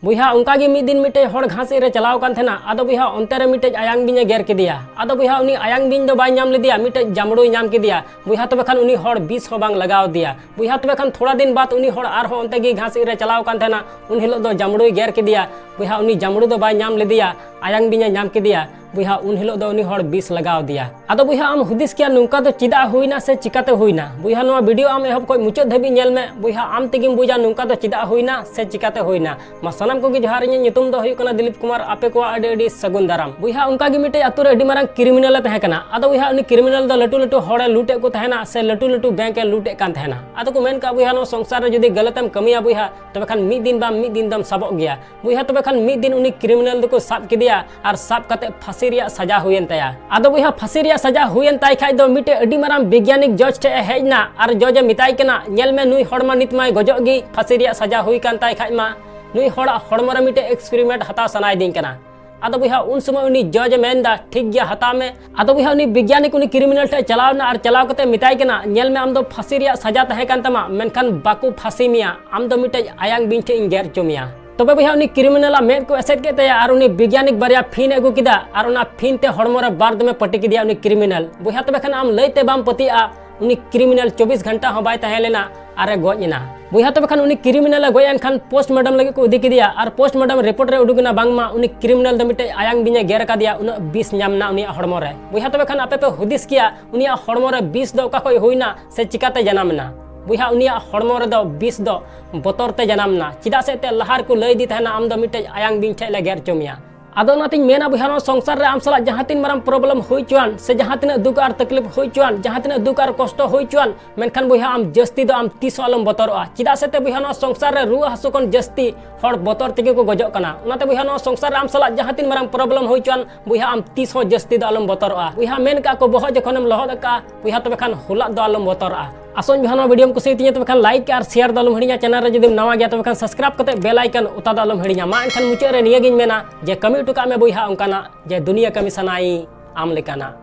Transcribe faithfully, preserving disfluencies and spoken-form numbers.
ᱵᱚᱭᱦᱟ, ᱚᱱᱠᱟ ᱜᱮ ᱢᱤᱫ ᱫᱤᱱ ᱢᱤᱫᱴᱮᱡ ᱦᱚᱲ ᱜᱷᱟᱥ ᱤᱨ ᱨᱮ ᱪᱟᱞᱟᱣ ᱠᱟᱱ ᱛᱟᱦᱮᱱᱟ᱾ ᱟᱫᱚ ᱵᱚᱭᱦᱟ, ᱚᱱᱛᱮ ᱨᱮ ᱢᱤᱫᱴᱮᱡ ᱟᱭᱟᱝ ᱵᱤᱧ ᱮ ᱜᱮᱨ ᱠᱮᱫᱮᱭᱟ᱾ ᱟᱫᱚ ᱵᱚᱭᱦᱟ, ᱩᱱᱤ ᱟᱭᱟᱝ ᱵᱤᱧ ᱫᱚ ᱵᱟᱭ ᱧᱟᱢ ᱞᱮᱫᱮᱭᱟ, ᱢᱤᱫᱴᱮᱡ ᱡᱟᱢᱲᱩᱭ ᱧᱟᱢ ᱠᱮᱫᱮᱭᱟ᱾ ᱵᱚᱭᱦᱟ, ᱛᱚᱵᱮ ᱠᱷᱟᱱ ᱩᱱᱤ ᱦᱚᱲ ᱵᱤᱥ ᱦᱚᱸ ᱵᱟᱝ ᱞᱟᱜᱟᱣ ᱟᱫᱮᱭᱟ᱾ ᱵᱚᱭᱦᱟ, ᱛᱚᱵᱮ ᱠᱷᱟᱱ ᱛᱷᱚᱲᱟ ᱫᱤᱱ ᱵᱟᱫ ᱩᱱᱤ ᱦᱚᱲ ᱟᱨᱦᱚᱸ ᱚᱱᱛᱮ ᱜᱮ ᱜᱷᱟᱥ ᱤᱨ ᱨᱮ ᱪᱟᱞᱟᱣ ᱠᱟᱱ ᱛᱟᱦᱮᱱᱟ᱾ ᱩᱱ ᱦᱤᱞᱳᱜ ᱫᱚ ᱡᱟᱢᱲᱩᱭ ᱜᱮᱨ ᱠᱮᱫᱮᱭᱟ᱾ ᱵᱚᱭᱦᱟ, ᱩᱱᱤ ᱡᱟᱢᱲᱩ ᱫᱚ ᱵᱟᱭ ᱧᱟᱢ ᱞᱮᱫᱮᱭᱟ, ᱟᱭᱟᱝ ᱵᱤᱧ ᱮ ᱧᱟᱢ ᱠᱮᱫᱮᱭᱟ᱾ ᱵᱚᱭᱦᱟ, ᱩᱱ ᱦᱤᱞᱳᱜ ᱫᱚ ᱩᱱᱤ ᱦᱚᱲ ᱵᱤᱥ ᱞᱟᱜᱟᱣ ᱟᱫᱮᱭᱟ᱾ ᱟᱫᱚ ᱵᱚᱭᱦᱟ, ᱟᱢ ᱦᱩᱫᱤᱥ ᱠᱮᱭᱟ ᱱᱚᱝᱠᱟ ᱫᱚ ᱪᱮᱫᱟᱜ ᱦᱩᱭᱱᱟ ᱥᱮ ᱪᱤᱠᱟᱛᱮ ᱦᱩᱭᱱᱟ? ᱵᱚᱭᱦᱟ, ᱱᱚᱣᱟ ᱵᱷᱤᱰᱤᱭᱳ ᱟᱢ ᱮᱦᱚᱵ ᱠᱷᱚᱱ ᱢᱩᱪᱟᱹᱫ ᱫᱷᱟᱹᱵᱤᱡ ᱧᱮᱞ ᱢᱮ᱾ ᱵᱚᱭᱦᱟ, ᱟᱢ ᱛᱮᱜᱮᱢ ᱵᱩᱡᱟ ᱱᱚᱝᱠᱟ ᱫᱚ ᱪᱮᱫᱟᱜ ᱦᱩᱭᱱᱟ ᱥᱮ ᱪᱤᱠᱟᱛᱮ ᱦᱩᱭᱱᱟ᱾ ᱢᱟ ᱥᱟᱱᱟᱢ ᱠᱚᱜᱮ ᱡᱚᱦᱟᱨ, ᱤᱧᱟᱹᱜ ᱧᱩᱛᱩᱢ ᱫᱚ ᱦᱩᱭᱩᱜ ᱠᱟᱱᱟ ᱫᱤᱞᱤᱯ ᱠᱩᱢᱟᱨ᱾ ᱟᱯᱮ ᱠᱚᱣᱟᱜ ᱟᱹᱰᱤ ᱟᱹᱰᱤ ᱥᱟᱹᱜᱩᱱ ᱫᱟᱨᱟᱢ᱾ ᱵᱚᱭᱦᱟ, ᱚᱱᱠᱟ ᱜᱮ ᱢᱤᱫᱴᱮᱡ ᱟᱛᱳ ᱨᱮ ᱟᱹᱰᱤ ᱢᱟᱨᱟᱝ ᱠᱨᱤᱢᱤᱱᱟᱞ ᱮ ᱛᱟᱦᱮᱸ ᱠᱟᱱᱟ᱾ ᱟᱫᱚ ᱵᱚᱭᱦᱟ, ᱩᱱᱤ ᱠᱨᱤᱢᱤᱱᱟᱞ ᱫᱚ ᱞᱟᱹᱴᱩ ᱞᱟᱹᱴᱩ ᱦᱚᱲ ᱮ ᱞᱩᱴ ᱮᱫ ᱠᱚ ᱛᱟᱦᱮᱱᱟ ᱥᱮ ᱞᱟᱹᱴᱩ ᱞᱟᱹᱴᱩ ᱵᱮᱝᱠ ᱮ ᱞᱩᱴ ᱮᱫ ᱠᱟᱱ ᱛᱟᱦᱮᱱᱟ᱾ ᱟᱫᱚ ᱠᱚ ᱢᱮᱱ ᱠᱟᱜᱼᱟ, ᱵᱚᱭᱦᱟ, ᱱᱚᱣᱟ ᱥᱚᱝᱥᱟᱨ ᱨᱮ ᱡᱩᱫᱤ ᱜᱟᱞᱟᱛ ᱮᱢ ᱠᱟᱹᱢᱤᱭᱟ ᱵᱚᱭᱦᱟ, ᱛᱚᱵᱮ ᱠᱷᱟᱱ ᱢᱤᱫ ᱫᱤᱱ ᱵᱟᱝ ᱢᱤᱫ ᱫᱤᱱ ᱫᱚᱢ ᱥᱟᱵᱚᱜ ᱜᱮᱭᱟ᱾ ᱵᱚᱭᱦᱟ, ᱛᱚᱵᱮ ᱠᱷᱟᱱ ᱢᱤᱫ ᱫᱤᱱ ᱩᱱᱤ ᱠᱨᱤᱢᱤᱱᱟᱞ ᱫᱚᱠᱚ ᱥᱟᱵ ᱠᱮᱫᱮᱭᱟ ᱟᱨ ᱥᱟᱵ ᱠᱟᱛᱮ ᱯᱷᱟᱸᱥᱤ ᱨᱮᱭᱟᱜ ᱥᱟᱡᱟ ᱦᱩᱭᱮᱱ ᱛᱟᱭᱟ᱾ ᱟᱫᱚ ᱵᱚᱭᱦᱟ, ᱯᱷᱟᱸᱥᱤ ᱨᱮᱭᱟᱜ ᱥᱟᱡᱟ ᱦᱩᱭᱮᱱ ᱛᱟᱭ ᱠᱷᱟᱡ ᱫᱚ ᱢᱤᱫᱴᱮᱡ ᱟᱹᱰᱤ ᱢᱟᱨᱟᱝ ᱵᱤᱜᱽᱭᱟᱱᱤᱠ ᱡᱚᱡᱽ ᱴᱷᱮᱡ ᱮ ᱦᱮᱡ ᱮᱱᱟ ᱟᱨ ᱡᱚᱡᱽ ᱮ ᱢᱮᱛᱟᱭ ᱠᱟᱱᱟ, "ᱧᱮᱞ ᱢᱮ, ᱱᱩᱭ ᱦᱚᱲ ᱢᱟ ᱱᱤᱛ ᱢᱟᱭ ᱜᱚᱡᱚᱜ ᱜᱮ, ᱯᱷᱟᱸᱥᱤ ᱨᱮᱭᱟᱜ ᱥᱟᱡᱟ ᱦᱩᱭ ᱠᱟᱱ ᱛᱟᱭ ᱠᱷᱟᱡ ᱢᱟ, ᱱᱩᱭ ᱦᱚᱲᱟᱜ ᱦᱚᱲᱢᱚ ᱨᱮ ᱢᱤᱫᱴᱮᱡ ᱮᱠᱥᱯᱮᱨᱤᱢᱮᱱᱴ ᱦᱟᱛᱟᱣ ᱥᱟᱱᱟᱭᱤᱫᱤᱧ ᱠᱟᱱᱟ᱾" ᱟᱫᱚ ᱵᱚᱭᱦᱟ, ᱩᱱ ᱥᱚᱢᱚᱭ ᱩᱱᱤ ᱡᱚᱡᱽ ᱮ ᱢᱮᱱ ᱮᱫᱟ, "ᱴᱷᱤᱠ ᱜᱮᱭᱟ, ᱦᱟᱛᱟᱣ ᱢᱮ᱾" ᱟᱫᱚ ᱵᱚᱭᱦᱟ, ᱩᱱᱤ ᱵᱤᱜᱽᱭᱟᱱᱤᱠ ᱩᱱᱤ ᱠᱨᱤᱢᱤᱱᱟᱞ ᱴᱷᱮᱡ ᱪᱟᱞᱟᱣ ᱮᱱᱟ ᱟᱨ ᱪᱟᱞᱟᱣ ᱠᱟᱛᱮ ᱢᱮᱛᱟᱭ ᱠᱟᱱᱟ, "ᱧᱮᱞ ᱢᱮ, ᱟᱢ ᱫᱚ ᱯᱷᱟᱸᱥᱤ ᱨᱮᱭᱟᱜ ᱥᱟᱡᱟ ᱛᱟᱦᱮᱸ ᱠᱟᱱ ᱛᱟᱢᱟ, ᱢᱮᱱᱠᱷᱟᱱ ᱵᱟᱠᱚ ᱯᱷᱟᱸᱥᱤ ᱢᱮᱭᱟ, ᱟᱢ ᱫᱚ ᱢᱤᱫᱴᱮᱡ ᱟᱭᱟᱝ ᱵᱤᱧ ᱴᱷᱮᱡ ᱤᱧ ᱜᱮᱨ ᱦᱚᱪᱚ ᱢᱮᱭᱟ᱾" ᱛᱚᱵᱮ ᱵᱚᱭᱦᱟ, ᱩᱱᱤ ᱠᱨᱤᱢᱤᱱᱟᱞ ᱟᱜ ᱢᱮᱫ ᱠᱚ ᱮᱥᱮᱫ ᱠᱮᱫ ᱛᱟᱭᱟ ᱟᱨ ᱩᱱᱤ ᱵᱤᱜᱽᱭᱟᱱᱤᱠ ᱵᱟᱨᱭᱟ ᱯᱷᱤᱱ ᱮ ᱟᱹᱜᱩ ᱠᱮᱫᱟ ᱟᱨ ᱚᱱᱟ ᱯᱷᱤᱱ ᱛᱮ ᱦᱚᱲᱢᱚ ᱨᱮ ᱵᱟᱨ ᱫᱚᱢᱮ ᱯᱟᱹᱴᱤ ᱠᱮᱫᱮᱭᱟ ᱩᱱᱤ ᱠᱨᱤᱢᱤᱱᱟᱞ᱾ ᱵᱚᱭᱦᱟ, ᱛᱚᱵᱮ ᱠᱷᱟᱱ ᱟᱢ ᱞᱟᱹᱭ ᱛᱮ ᱵᱟᱢ ᱯᱟᱹᱛᱭᱟᱹᱜᱼᱟ, ᱩᱱᱤ ᱠᱨᱤᱢᱤᱱᱟᱞ ᱪᱚᱵᱵᱤᱥ ᱜᱷᱚᱱᱴᱟ ᱦᱚᱸ ᱵᱟᱭ ᱛᱟᱦᱮᱸ ᱞᱮᱱᱟ ᱟᱨ ᱮ ᱜᱚᱡ ᱮᱱᱟ᱾ ᱵᱚᱭᱦᱟ, ᱛᱚᱵᱮ ᱠᱷᱟᱱ ᱩᱱᱤ ᱠᱨᱤᱢᱤᱱᱟᱞ ᱮ ᱜᱚᱡ ᱮᱱ ᱠᱷᱟᱱ ᱯᱳᱥᱴᱢᱚᱨᱴᱮᱢ ᱞᱟᱹᱜᱤᱫ ᱠᱚ ᱤᱫᱤ ᱠᱮᱫᱮᱭᱟ ᱟᱨ ᱯᱳᱥᱴᱢᱚᱨᱴᱮᱢ ᱨᱤᱯᱳᱨᱴ ᱨᱮ ᱩᱰᱩᱠ ᱮᱱᱟ ᱵᱟᱝᱢᱟ ᱩᱱᱤ ᱠᱨᱤᱢᱤᱱᱟᱞ ᱫᱚ ᱢᱤᱫᱴᱮᱡ ᱟᱭᱟᱝ ᱵᱤᱧ ᱮ ᱜᱮᱨ ᱟᱠᱟᱫᱮᱭᱟ, ᱩᱱᱟᱹᱜ ᱵᱤᱥ ᱧᱟᱢ ᱮᱱᱟ ᱩᱱᱤᱭᱟᱜ ᱦᱚᱲᱢᱚ ᱨᱮ᱾ ᱵᱚᱭᱦᱟ, ᱛᱚᱵᱮ ᱠᱷᱟᱱ ᱟᱯᱮ ᱯᱮ ᱦᱩᱫᱤᱥ ᱠᱮᱭᱟ ᱩᱱᱤᱭᱟᱜ ᱦᱚᱲᱢᱚ ᱨᱮ ᱵᱤᱥ ᱫᱚ ᱚᱠᱟ ᱠᱷᱚᱡ ᱦᱩᱭᱱᱟ ᱥᱮ ᱪᱤᱠᱟᱛᱮ ᱡᱟᱱᱟᱢ ᱮᱱᱟ? ᱵᱚᱭᱦᱟ, ᱩᱱᱤᱭᱟᱜ ᱦᱚᱲᱢᱚ ᱨᱮᱫᱚ ᱵᱤᱥ ᱫᱚ ᱵᱚᱛᱚᱨ ᱛᱮ ᱡᱟᱱᱟᱢ ᱮᱱᱟ, ᱪᱮᱫᱟᱜ ᱥᱮ ᱮᱱᱛᱮᱫ ᱞᱟᱦᱟ ᱨᱮᱠᱚ ᱞᱟᱹᱭ ᱤᱫᱤ ᱛᱟᱦᱮᱱᱟ, "ᱟᱢ ᱫᱚ ᱢᱤᱫᱴᱮᱡ ᱟᱭᱟᱝ ᱵᱤᱧ ᱴᱷᱮᱡ ᱞᱮ ᱜᱮᱨ ᱦᱚᱪᱚ ᱢᱮᱭᱟ᱾" ᱟᱫᱚ ᱚᱱᱟᱛᱤᱧ ᱢᱮᱱᱟ ᱵᱚᱭᱦᱟ, ᱱᱚᱣᱟ ᱥᱚᱝᱥᱟᱨ ᱨᱮ ᱟᱢ ᱥᱟᱞᱟᱜ ᱡᱟᱦᱟᱸ ᱛᱤᱱ ᱢᱟᱨᱟᱝ ᱯᱨᱚᱵᱞᱮᱢ ᱦᱩᱭ ᱦᱚᱪᱚᱣᱟᱱ ᱥᱮ ᱡᱟᱦᱟᱸ ᱛᱤᱱᱟᱹᱜ ᱫᱩᱠ ᱟᱨ ᱛᱟᱠᱞᱤᱯ ᱦᱩᱭ ᱦᱚᱪᱚᱣᱟᱱ, ᱡᱟᱦᱟᱸ ᱛᱤᱱᱟᱹᱜ ᱫᱩᱠ ᱟᱨ ᱠᱚᱥᱴᱚ ᱦᱩᱭ ᱦᱚᱪᱚᱣᱟᱱ, ᱢᱮᱱᱠᱷᱟᱱ ᱵᱚᱭᱦᱟ, ᱟᱢ ᱡᱟᱹᱥᱛᱤ ᱫᱚ ᱟᱢ ᱛᱤᱥ ᱦᱚᱸ ᱟᱞᱚᱢ ᱵᱚᱛᱚᱨᱚᱜᱼᱟ᱾ ᱪᱮᱫᱟᱜ ᱥᱮ ᱛᱮ ᱵᱚᱭᱦᱟ, ᱱᱚᱣᱟ ᱥᱚᱝᱥᱟᱨ ᱨᱮ ᱨᱩᱣᱟᱹ ᱦᱟᱹᱥᱩ ᱠᱷᱚᱱ ᱡᱟᱹᱥᱛᱤ ᱦᱚᱲ ᱵᱚᱛᱚᱨ ᱛᱮᱜᱮ ᱠᱚ ᱜᱚᱡᱚᱜ ᱠᱟᱱᱟ᱾ ᱚᱱᱟᱛᱮ ᱵᱚᱭᱦᱟ, ᱱᱚᱣᱟ ᱥᱚᱝᱥᱟᱨ ᱨᱮ ᱟᱢ ᱥᱟᱞᱟᱜ ᱡᱟᱦᱟᱸ ᱛᱤᱱ ᱢᱟᱨᱟᱝ ᱯᱨᱚᱵᱞᱮᱢ ᱦᱩᱭ ᱦᱚᱪᱚᱣᱟᱱ, ᱵᱚᱭᱦᱟ, ᱟᱢ ᱛᱤᱥ ᱦᱚᱸ ᱡᱟᱹᱥᱛᱤ ᱫᱚ ᱟᱞᱚᱢ ᱵᱚᱛᱚᱨᱚᱜᱼᱟ᱾ ᱵᱚᱭᱦᱟ, ᱢᱮᱱ ᱠᱟᱜ ᱠᱚ, ᱵᱚᱦᱚᱜ ᱡᱚᱠᱷᱚᱱᱮᱢ ᱞᱚᱦᱚᱫ ᱟᱠᱟᱜᱼᱟ, ᱵᱚᱭᱦᱟ, ᱛᱚᱵᱮ ᱠᱷᱟᱱ ᱦᱩᱞᱟᱜ ᱫᱚ ᱟᱞᱚᱢ ᱵᱚᱛᱚᱨᱚᱜᱼᱟ᱾ ᱟᱥᱚᱧ ᱵᱚᱭᱦᱟ, ᱱᱚᱣᱟ ᱵᱷᱤᱰᱤᱭᱳᱢ ᱠᱩᱥᱤᱭᱟᱛᱤᱧᱟ, ᱛᱚᱵᱮ ᱠᱷᱟᱱ ᱞᱟᱭᱤᱠ ᱟᱨ ᱥᱮᱭᱟᱨ ᱫᱚ ᱟᱞᱚᱢ ᱦᱤᱲᱤᱧᱟ᱾ ᱪᱮᱱᱮᱞ ᱨᱮ ᱡᱩᱫᱤᱢ ᱱᱟᱣᱟ ᱜᱮᱭᱟ, ᱛᱚᱵᱮ ᱠᱷᱟᱱ ᱥᱟᱵᱥᱠᱨᱟᱭᱤᱵ ᱠᱟᱛᱮ ᱵᱮᱞ ᱟᱭᱠᱚᱱ ᱚᱛᱟ ᱫᱚ ᱟᱞᱚᱢ ᱦᱤᱲᱤᱧᱟ᱾ ᱢᱟ ᱮᱱᱠᱷᱟᱱ ᱢᱩᱪᱟᱹᱫ ᱨᱮ ᱱᱤᱭᱟᱹ ᱜᱤᱧ ᱢᱮᱱᱟ ᱡᱮ ᱠᱟᱹᱢᱤ ᱦᱚᱴᱚ ᱠᱟᱜ ᱢᱮ ᱵᱚᱭᱦᱟ ᱚᱱᱠᱟᱱᱟᱜ ᱡᱮ ᱫᱩᱱᱤᱭᱟᱹ ᱠᱟᱹᱢᱤ ᱥᱟᱱᱟᱭᱤ ᱟᱢ ᱞᱮᱠᱟᱱᱟᱜ᱾